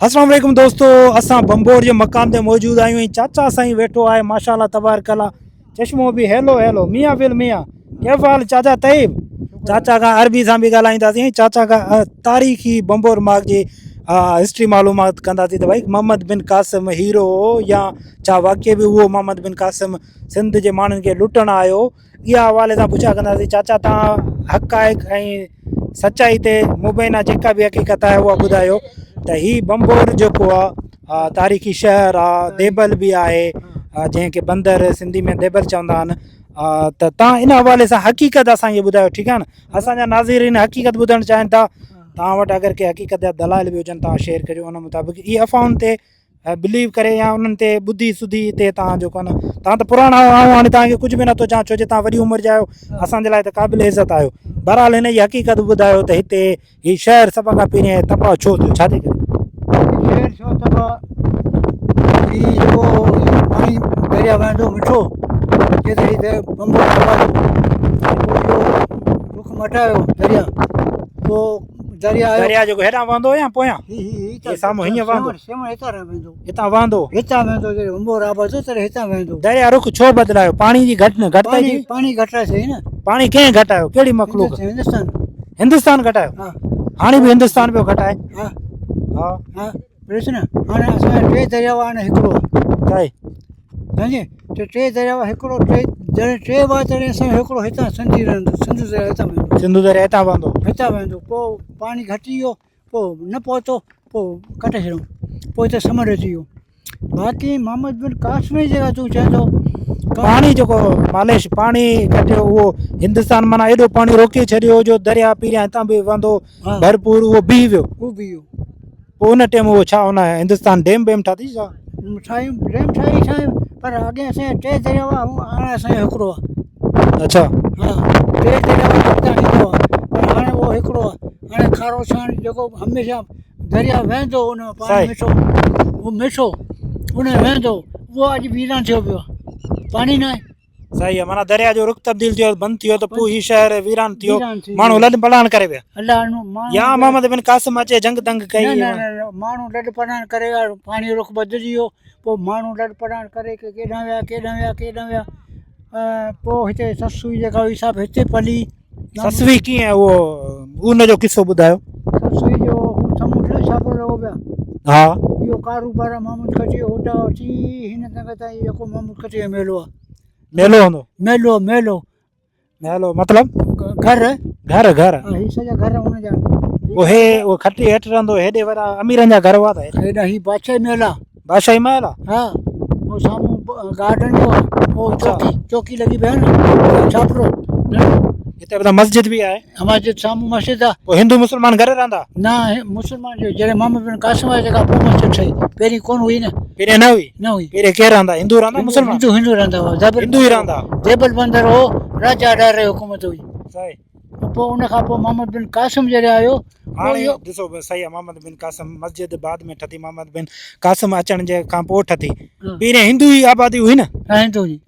السلام عليڪم دوستو اسان بمبور جي مقام تي موجود آهيون ۽ چاچا سائين ويٺو آهي ماشاءالله تبارڪ الله چشمو به هيلو هيلو ميان فل ميان ڪيف حال چاچا طيب چاچا کان عربي سان به ڳالهائينداسين چاچا کان تاريخي بمبور ماڳ جي هسٽري معلومات ڪنداسين ته ڀائي محمد بن قاسم هيرو هو يا ڇا واقعي به اهو محمد بن قاسم سنڌ جي ماڻهن کي لٽڻ آيو اها حوالي سان پڇا ڪنداسين چاچا توهان حقائق ۽ سچائي تي مبينا جيڪا به حقيقت آهي اها ٻڌايو ته هي بمبور جيڪو آ تاريخي شهر آ ديبل به آهي جنهن کي بندر سنڌي ۾ ديبل چوندا آهن ته توهان ان حوالي سان حقيقت اسان کي ٻڌايو ٺيڪ آ نه اسان جا ناظرين حقيقت ٻڌڻ چاهين ٿا توهان وٽ اگر ڪي حقيقت جا دلائل به هجن توهان شيئر ڪريو ان مطابق اهي افواهن تي بليو ڪري يا انهن تي ٻڌي سڌي هتي توهان جو ڪونه توهان ته پراڻا آهيو آئون هاڻي توهان کي ڪجهه به نٿو چوان ڇو جو توهان وڏي عمر جا آهيو اسان جي لاء ته قابل عزت آهيو بهرحال هن جي حقيقت ٻڌايو ته هتي هي شهر سڀ کان پهرين تباهه ڇو ٿيو ڇا جي ڪري؟ شهر ڇو تباهه هي جيڪو پاڻي دريا وهندو مٺو جتي هتي بمبو آباد رخ مٽايو دريا پوء دريا آيو دريا جيڪو هيڏانهن وهندو يا پويان هي هي هي سامهون هيئن وهندو. سيوهڻ هتان رهه ويندو. هتان وهندو. هتان وهندو جڏهن انبور آباد ٿيو تڏهن هتان وهندو. دريا رخ ڇو بدلايو؟ پاڻي جي گهٽ نه گهٽتائي ٿي. پاڻي گهٽائي سهي نه. پاڻي ڪنهن گهٽايو؟ ڪهڙي مخلوق؟ هندستان. هندستان گهٽايو؟ ها. هاڻي به هندستان پيو گهٽائي. ها. ها. ها ڏس نه هاڻي اسان جا ٽي درياء آهن هڪڙو آهي. سائين. سمجهي ته ٽي درياء هڪڙو ٽي جڏهن ٽي هئا تڏهن اسان جو هڪڙو هتان سنڌي رهندو سنڌو درياء هتان وهندو. سنڌو درياء هتان وهندو. هتان وهندو پوء پاڻي گهٽجي ويو. پوء نه پهتو پوء ڪٽي ڇڏيائون پوء هتي سمنڊ اچي ويو باقي محمد بن قاسم جي جيڪا تون چئين ٿو پاڻي جيڪو مالش پاڻي ڪٽيو اهو هندستان معنيٰ ايڏو پاڻي روڪي ڇڏيو جو دريا پيريان هتان به وهندو ڀرپور اهو بيهي ويو اهو بيهي ويو پوء ان ٽيم اهو ڇا ان هندستان ڊيم بيم ٺاتي ڇا ٺاهيون ڊيم ٺاهي ٺاهي پر اڳي اسان جا ٽي دريا هئا هاڻي اسان جو هڪڙو آهي اچھا ها ٽي دريا هئا هڪڙو آهي پر هاڻي اهو هڪڙو آهي هاڻي کارو ڇاڻ جيڪو هميشه دريا وهندو ان ۾ پاڻي مٺو اهو مٺو ان ۾ وهندو اهو اڄ ويران ٿيو پيو آهي پاڻي نه آهي صحيح آهي معنيٰ دريا جو رخ تبديل ٿيو بند ٿيو ته پوء هي شهر ويران ٿيو ماڻهو لڏ پلاڻ ڪري ويا يا محمد بن قاسم اچي جنگ تنگ ڪئي نه نه نه ماڻهو لڏ پلاڻ ڪري ويا پاڻي رخ بدلجي ويو پوء ماڻهو لڏ پلاڻ ڪري ڪيڏانهن ويا ڪيڏانهن ويا ڪيڏانهن ويا پوء هتي سسئي جيڪا هئي سا به هتي پلي سسئي ڪيئن اهو ان جو قصو ٻڌايو. سسئي جو هو سمنڊ نه ڇاپو لڳو پيا. ها. اهو ڪاروبار محمود کٽي هوٽا وٺي هن تنگ تائين جيڪو محمود کٽي جو ميلو آ. ميلو هوندو. ميلو ميلو. ميلو مطلب؟ گهر. گهر گهر. ها هي سڄا گهر ان جا. پوء هي اهو کٽي هيٺ رهندو هيڏي وڏا اميرن جا گهر هئا ته هيڏا. هيڏا هي بادشاهي محل آ. بادشاهي محل آ؟ ها هو سامهون گارڊن جو آ هو چوڪي چوڪي لڳي پئي آ نه ڇاپرو هتي ته مسجد به آهي. مسجد سامهون مسجد آ. پوء هندو مسلمان گڏ رهندا؟ نه مسلمان جو جڏهن محمد بن قاسم آيو تنهن کان پوء مسجد ٺهي پهرين ڪونه هئي نه. پهرين نه هئي؟ نه هئي. پهرين ڪير رهندا هندو رهندا مسلمان؟ هندو هندو رهندا هئا. هندو ئي رهندا. ديبل بندر هو راجا ڏاهر جي حڪومت هئي. صحيح. پوء ان کان پوء محمد بن قاسم جڏهن آيو. هاڻي ڏسو صحيح آهي محمد بن قاسم مسجد بعد ۾ ٺٿي محمد بن قاسم اچڻ جي کان پوء ٺٿي پهرين هندو ئي آبادي هئي نه ها هندو جي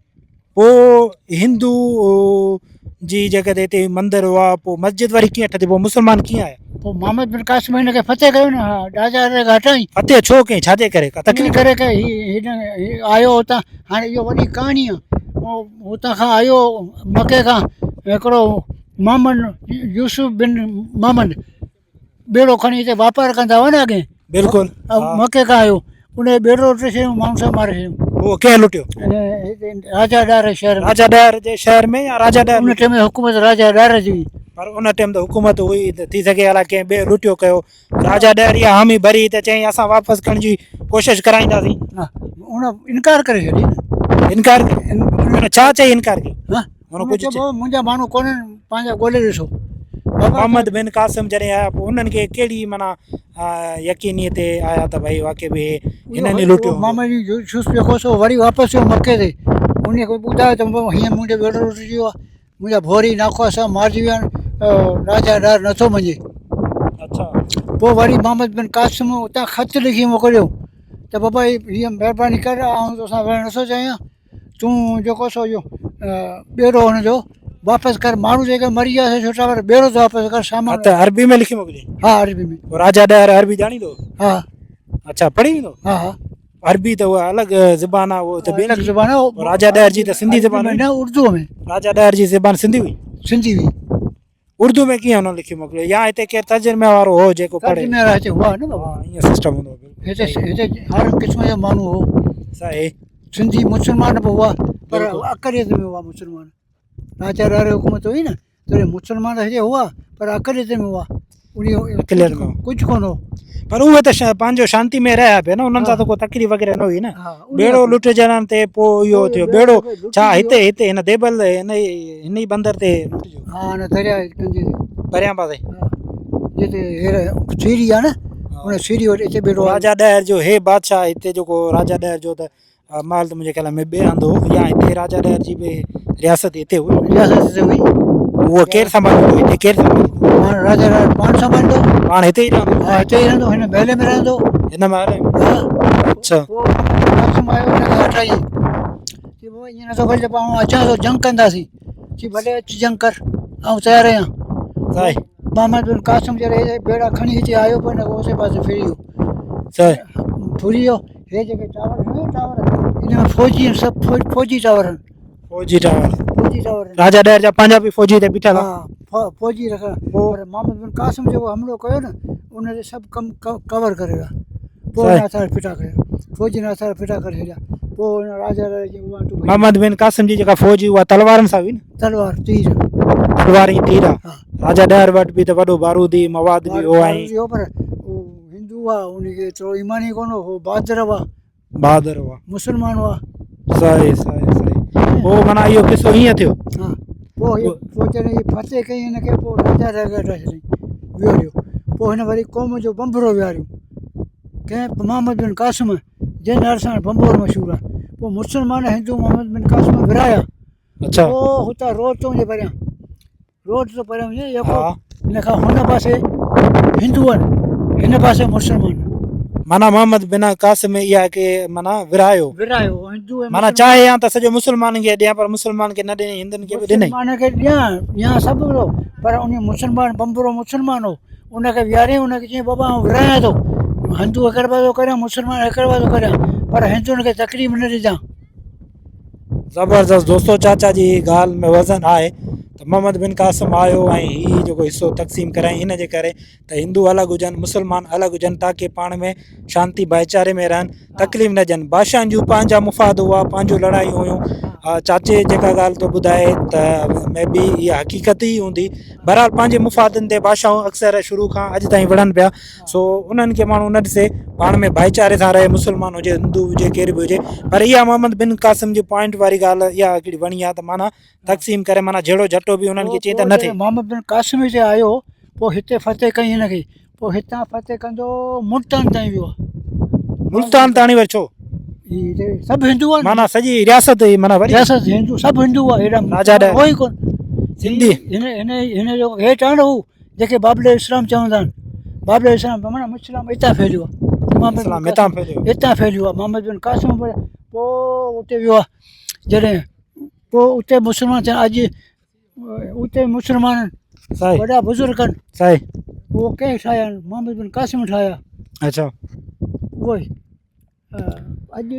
پوء هندو جي جيڪڏهن هتي مندر هئا پوء مسجد وري ڪيئن ٺٿي پوء مسلمان ڪيئن آيا پوء محمد بن قاسم هن کي فتح ڪيو نه ها ڏاجا کي هٽائين فتح ڇو ڪئي ڇا جي ڪري ڪا تڪليف ڪري ڪي هي هن آيو هتان هاڻي اهو وڏي ڪهاڻي آهي هتان کان آيو مڪي کان هڪڙو محمد يوسف بن محمد ٻيڙو کڻي هتي واپار ڪندا هئا نه اڳي بلڪل مڪي کان آيو ان جو ٻيڙو لٽي ڇڏيو ماڻهن سڀ ماري ڇڏيو اهو ڪنهن لٽيو راجا ڏاهر شهر ۾ راجا ڏاهر جي شهر ۾ يا راجا ڏاهر ان ٽيم حڪومت راجا ڏاهر جي هئي پر ان ٽيم ته حڪومت هئي ته ٿي سگهي الائي ڪنهن ٻئي لٽيو ڪيو راجا ڏاهر اها حامي ڀري ته چيائين اسان واپس ڪرڻ جي ڪوشش ڪرائينداسين. هن انڪار ڪري ڇڏي نه. انڪار ڪيو؟ ڇا چئي انڪار ڪيو؟ هن ڪجهه چيو منهنجا ماڻهو ڪونهن پنهنجا ڳولي ڏسو. محمد بن قاسم جڏهن آيا پوء انهن کي ڪهڙي معنيٰ يقيني تي آيا ته ڀائي واقعي به هنن ئي لٽيو هوندو. محمد بن يوسف جيڪو سو وري واپس ويو مڪي تي ان کي ٻڌايو ته هيئن منهنجو ٻيڙو لٽجي ويو آهي. منهنجا ڀوري ناخواسته مارجي ويا آهن، راجا ڏاهر نٿو مڃي. پوء وري محمد بن قاسم اتان خط لکي موڪليو ته بابا هيء مهرباني ڪر آئون توسان وڙهڻ نٿو چاهيان تون جيڪو سو اهو ٻيڙو هن جو واپس ڪر ماڻهو جيڪي مري ويا سي ڇٽا پر ٻيڙو ته واپس ڪر سامان خط عربي ۾ لکي موڪليائين ها عربي ۾ پوء راجا ڏاهر عربي ڄاڻيندو ها. اڇا پڙهي ويندو؟ ها ها. عربي ته اها الڳ زبان آهي اهو ته الڳ زبان آهي. راجا ڏاهر جي ته سنڌي زبان نه اردو ۾. راجا ڏاهر جي زبان سنڌي هئي؟ سنڌي هئي. اردو ۾ ڪيئن هن لکي موڪليو يا هتي ڪير ترجمي وارو هو جيڪو پڙهي؟ ترجمي وارا هتي هئا نه بابا. ها ائين سسٽم هوندو هو بلڪل. هتي هتي هر قسم جو ماڻهو هو. صحيح. سنڌي مسلمان به هئا پر اقليت ۾ هئا مسلمان. راجا ڏاهر جي حڪومت هئي نه تڏهن مسلمان هتي هئا پر اقليت ۾ هئا. اقليت ۾ ڪجهه ڪونه هو. پر اهي ته پنهنجو شانتي ۾ رهيا پيا نه انهن سان ته ڪو تڪليف وغيره نه هئي نه. ٻيڙو لٽجڻ تي پوء اهو ٿيو ٻيڙو ڇا هتي هتي هن ديبل هن هن ئي بندر تي لٽجيو. ها هن درياء جي ڪنڌي تي. پريان پاسي. ها جتي هير سيڙهي آهي نه ان سيڙهي وٽ هتي ٻيڙو آهي. راجا ڏهر جو هي بادشاهه هتي جيڪو راجا ڏهر جو ته محل ته منهنجي خيال ۾ ٻئي هنڌ هو يا هتي راجا ڏهر جي به رياست هتي هئي. رياست هتي هئي. اهو ڪير سنڀاليندو هتي ڪير سنڀاليندو؟ پاڻ راجا ڏاهر پاڻ سنڀاليندو. پاڻ هتي ئي رهندو؟ ها هتي ئي رهندو هن محل ۾ رهندو. هن محل ۾؟ ها. اڇا. پوء قاسم آيو هن کي هٽائي چي بابا ائين نٿو ڪري پاڻ اچان ٿو جنگ ڪنداسين چي ڀلي اچ جنگ ڪر آئون تيار آهيان. صحيح. محمد بن قاسم جڏهن ٻيڙا کڻي هتي آيو پوء هن کي اوسي پاسي ڦري ويو. صحيح. ڦري ويو هي جيڪي ٽاور آهن نه ٽاور ان ۾ فوجي آهن سڀ فوجي ٽاور آهن. فوجي ٽاور. فوجي ٽاور آهن. راجا ڏهر جا پنهنجا به فوجي هتي بيٺل ها فوجي رکيل پر محمد بن قاسم جيڪو حملو ڪيو نه ان تي سڀ ڪم ڪور ڪري ويا پوء هن هٿيار ڦٽا ڪيا فوجين هٿيار ڦٽا ڪري ڇڏيا پوء هن راجا ڏهر جي اها محمد بن قاسم جي جيڪا فوج هئي اها تلوارن سان هئي نه. تلوار تير. تلوار ۽ تير ها. راجا ڏهر وٽ به ته وڏو بارودي مواد به هو ۽ هو پر هندو هئا ان کي ايترو ايمان ئي ڪونه هو بهادر هئا. بهادر هئا. مسلمان هئا. صحيح صحيح صحيح پوء معنيٰ اهو قصو ائين ٿيو. ها پوء هي پوء جڏهن هي فتح ڪئي هن کي پوء راجا رهه گيا ڇڏي ويو هليو پوء هن وري قوم جو بنڀرو ويهاريو ڪنهن محمد بن قاسم جنهن نالي سان بنڀور مشهور آهي پوء مسلمان هندو محمد بن قاسم ورهايا اڇا پوء هتان روڊ ٿو وڃي پريان روڊ ٿو پريان وڃي يڪو هن کان هن پاسي هندو آهن هن پاسي مسلمان معنيٰ محمد بن قاسم اها کي معنيٰ ورهايو ورهايو هندو معنيٰ چاهي ها ته سڄو مسلمانن کي ڏيان پر مسلمان کي نه ڏني هندن کي به ڏني مسلمان کي ڏيان ڏيان سڀ پر ان مسلمان بمبرو مسلمان هو ان کي ويهاري ان کي چيائين بابا آئون ورهايان ٿو هندو هڪڙي پاسو ڪريان مسلمان هڪڙي پاسو ڪريان پر هندن کي تڪليف نه ڏجان. زبردست دوستو چاچا جي ڳالهه ۾ وزن آهي ته محمد بن قاسم آيو ۽ هي جيڪو حصو تقسيم ڪرايائين ان جي ڪري ته هندو الڳ هجن مسلمان الڳ هجن تاڪي پاڻ ۾ شانتي ڀائيچاري ۾ رهن تڪليف نه ڏين بادشاهن جون پنهنجا مفاد هئا پنهنجون لڙايون هيون چاچي جيڪا ڳالهه ٿو ٻڌائي ته مي بي اها حقيقت ئي هوندي بهرحال پنهنجي مفادن تي بادشاهون اڪثر شروع کان اڄ تائين وڙهن پيا سو انهن کي ماڻهو نه ڏسي پاڻ ۾ ڀائيچاري سان رهي مسلمان هجي هندو هجي ڪير به هجي پر اها محمد بن قاسم جي پوائنٽ واري ڳالهه اها هڪڙي وڻي آهي ته معنيٰ تقسيم ڪري معنيٰ جهيڙو جهٽو به انهن کي چئي ته نه ٿئي. محمد بن قاسم هتي آيو پوء هتي فتح ڪئي هن کي پوء هتان فتح ڪندو ملتان تائين ويو. ملتان تاڻي وري ڇو؟ سڀ هندو آهن معنيٰ سڄي رياست ئي معنيٰ وري رياست هندو سڀ هندو هئا هيڏا راجا ڏهر هو ئي ڪونه سنڌي هن هن هن جو هيٺ آهي نه هو جيڪي بابل اسلام چوندا آهن بابل اسلام معنيٰ اسلام هتان ڦهليو آهي اسلام هتان ڦهليو هتان ڦهليو آهي محمد بن قاسم پوء اتي ويو آهي جڏهن پوء اتي مسلمان ٿيا اڄ اتي مسلمان وڏا بزرگ آهن صحيح اهو ڪنهن ٺاهيا آهن محمد بن قاسم ٺاهيا اچھا اهو ئي اڄ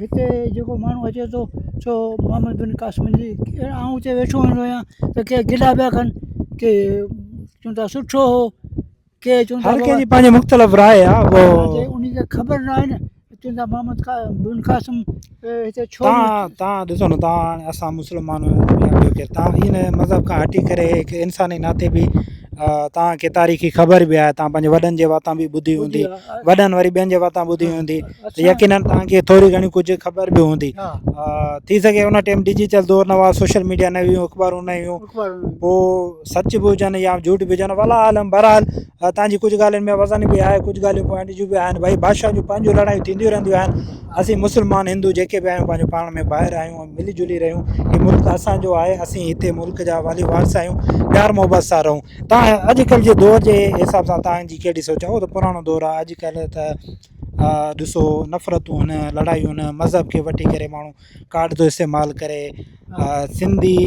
هتي جيڪو ماڻهو اچي ٿو سو محمد بن قاسم جي آئون اتي ويٺو هوندو آهيان ته ڪي گلا پيا ڪن ڪي چون ٿا سٺو هو ڪي چون ٿا هر ڪنهن جي پنهنجي مختلف راء آهي ان کي خبر نه آهي نه چون ٿا محمد بن قاسم هتي ڇو تان تان ڏسو نه تان اسان مسلمان آهيون يا ٻيو ڪير تان ان مذهب کان هٽي ڪري هڪ انساني ناتي به توهان کي تاريخي خبر به آهي توهان پنهنجي وڏن جي واتان به ٻڌي هوندي وڏن وري ٻين جي واتان ٻڌي هوندي ته يقينن توهان کي ٿوري گهڻي ڪجهه خبر به هوندي ٿي سگهي ان ٽائيم ڊجيٽل دور نه هئا سوشل ميڊيا نه هيون اخبارون نه هيون پوء سچ به هجن يا جهوٽ به هجن والله عالم بهرحال توهان جي ڪجهه ڳالهين ۾ وزن به آهي ڪجهه ڳالهيون پوائنٽ جون به آهن ڀائي بادشاهن جون پنهنجون لڙايون ٿينديون رهنديون آهن اسين مسلمان هندو جيڪي به آهيون پنهنجو پاڻ ۾ ڀائر آهيون ملي جلي رهيون هي ملڪ اسان جو آهي اسين هتي ملڪ جا والي وارث آهيون پيار محبت سان رهون تان اڄ ڪلهه جي دور جي حساب سان تان جي ڪهڙي سوچ آهي اهو ته پراڻو دور آهي اڄ ڪلهه ته ڏسو نفرتون هن لڙايون هن مذهب کي وٺي ڪري ماڻهو ڪارڊ ٿو استعمال ڪري سنڌي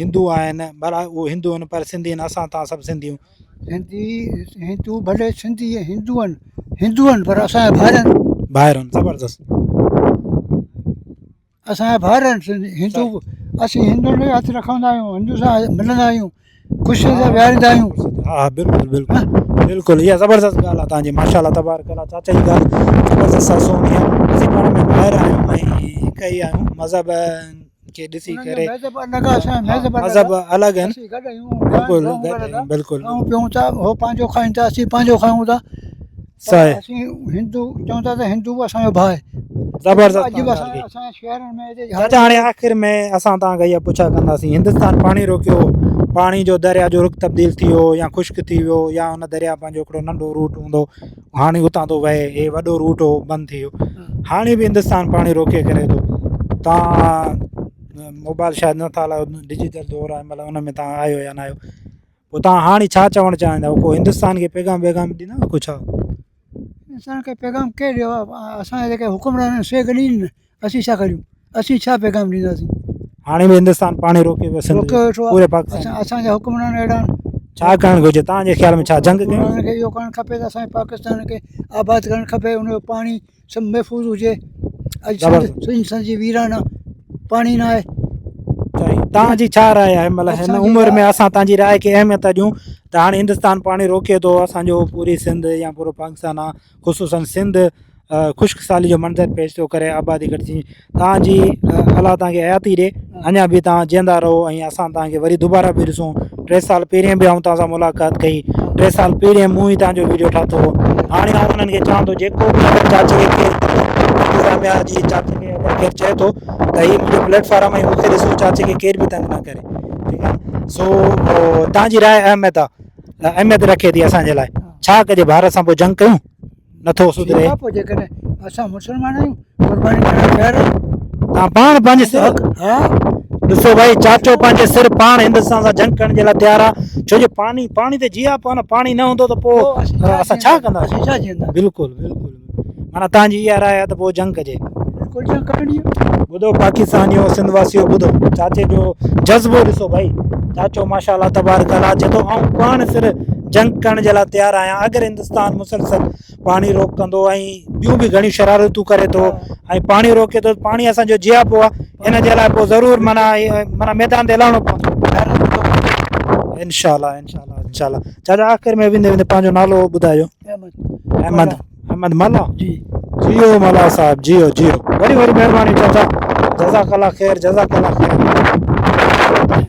هندو آهن ڀلا اهو هندو آهن پر سنڌي آهن اسان تان سڀ سنڌي آهيون. هندي هندو ڀلي سنڌي هندو آهن هندو آهن پر اسان جا ڀائر آهن. ڀائر آهن زبردست. اسان جا ڀائر آهن سنڌي هندو اسين هندن ۾ هٿ رکندا آهيون هندو سان ملندا آهيون خوشي سان ويهاريندا آهيون. ها ها بلڪل بلڪل بلڪل اها زبردست ڳالهه آهي توهان جي ماشاء الله تبارڪ الله چاچا جي ڳالهه زبردست آهي سهڻي آهي اسين پاڻ ۾ ڀائر آهيون ۽ هڪ ئي آهيون مذهب کي ڏسي ڪري مذهب الڳ آهي اسان مذهب مذهب الڳ آهن گڏ آهيون بلڪل بلڪل کائون پيئون ٿا هو پنهنجو کائين ٿا اسين پنهنجو کائون ٿا صحيح اسين هندو چون ٿا ته هندو به اسان جو ڀاء آهي زبردست اڄ به اسان اسان جي شهرن ۾ هتي چاچا هاڻي آخر ۾ اسان توهان کان اها پڇا ڪنداسين هندستان پاڻي روڪيو پاڻي جو دريا جو رخ تبديل ٿي ويو يا خشڪ ٿي ويو يا ان دريا پنهنجو هڪڙو ننڍو روٽ هوندو هاڻي اتان ٿو وهي هي وڏو روٽ هو بند ٿي ويو هاڻي به هندستان پاڻي روڪي ڪري ٿو تان موبائل شايد نٿا هلايو ڊجيٽل دور آهي مطلب ان ۾ تان آيو يا نه آيو پوء تان هاڻي ڇا چوڻ چاهيندا ڪو هندستان کي پيغام ويغام ڏيندا ڪو ڇا؟ هندستان کي پيغام ڪير ڏيو اسان جا جيڪي حڪمران آهن سي ڏين اسين ڇا ڪريون اسين ڇا پيغام ڏينداسين. هاڻي به هندستان پاڻي روڪي پيو سنڌ روڪيو ويٺو پوري آهي پاڪستان اسان اسان جا حڪمران اهڙا آهن. ڇا ڪرڻ گهرجي توهان جي خيال ۾ ڇا جنگ ڪيون؟ حڪمرانن کي اهو ڪرڻ کپي ته اسان جي پاڪستان کي آباد ڪرڻ کپي ان جو پاڻي سڀ محفوظ هجي اڄ سنڌ سنڌ سڄي ويران آهي پاڻي نه آهي. توهان جي ڇا راء آهي مطلب هن عمر ۾ اسان توهان جي راء کي اهميت ڏيون ته هاڻي هندستان پاڻي روڪي ٿو اسان جو پوري سنڌ يا پورو پاڪستان آهي خصوصن سنڌ خشڪ سالي جو منظر پيش ٿو ڪري آبادي گهٽجي توهان جي الله توهان کي حياتي ڏي اڃا به توهان جيئندا رهو ۽ اسان توهان کي وري دوباره به ڏسون ٽي سال پهرين به آئون توهان سان ملاقات ڪئي ٽي سال پهرين مون ئي توهان جو ويڊيو ٺاتو هو هاڻي آئون انهن کي چوان ٿو جيڪو به اگر چاچي کي ڪير انتظاميا جي چاچي کي اگر ڪير چئي ٿو ته هي منهنجو پليٽ فارم آهي مون کي ڏسو چاچي کي ڪير به تنگ نه ڪري ٺيڪ آهي سو توهان جي راء اهميت آهي اهميت رکي ٿي اسان جي لاء ڇا ڪجي ڀارت سان پوء جنگ ڪيون نٿو سڌري. ٺيڪ آ پوء جيڪڏهن اسان مسلمان آهيون قرباني ڏيڻ لاء تيار آهيون. تان پاڻ پنهنجي سر ها ڏسو ڀائي چاچو پنهنجي سر پاڻ هندستان سان جنگ ڪرڻ جي لاء تيار آ ڇو جو پاڻي پاڻي ته جيئا پو نه پاڻي نه هوندو ته پو اسان ڇا ڪندا اسين ڇا جيئندا بلڪل بلڪل معنی تان جي اها راء آ ته پو جنگ ڪجي بلڪل جنگ ڪرڻي ٻڌو پاڪستانيو سنڌ واسيو ٻڌو چاچي جو جذبو ڏسو ڀائي چاچو ماشاءالله تبارڪ الله چي ٿو آئون پاڻ سر جنگ ڪرڻ جي لاء تيار آهيان اگر هندستان مسلسل پاڻي روڪ ڪندو ۽ ٻيون به گهڻيون شرارتون ڪري ٿو ۽ پاڻي روڪي ٿو پاڻي اسان جو جياپو آهي ان جي لاء پوء ضرور معنيٰ معنيٰ ميدان تي لهڻو پوندو انشاء الله انشاء الله انشاء الله چاچا آخر ۾ ويندي ويندي پنهنجو نالو ٻڌايو احمد احمد ملا جي جيو ملا صاحب جيو جيو وڏي وڏي مهرباني چاچا جزاڪ الله خير جزاڪ الله خير.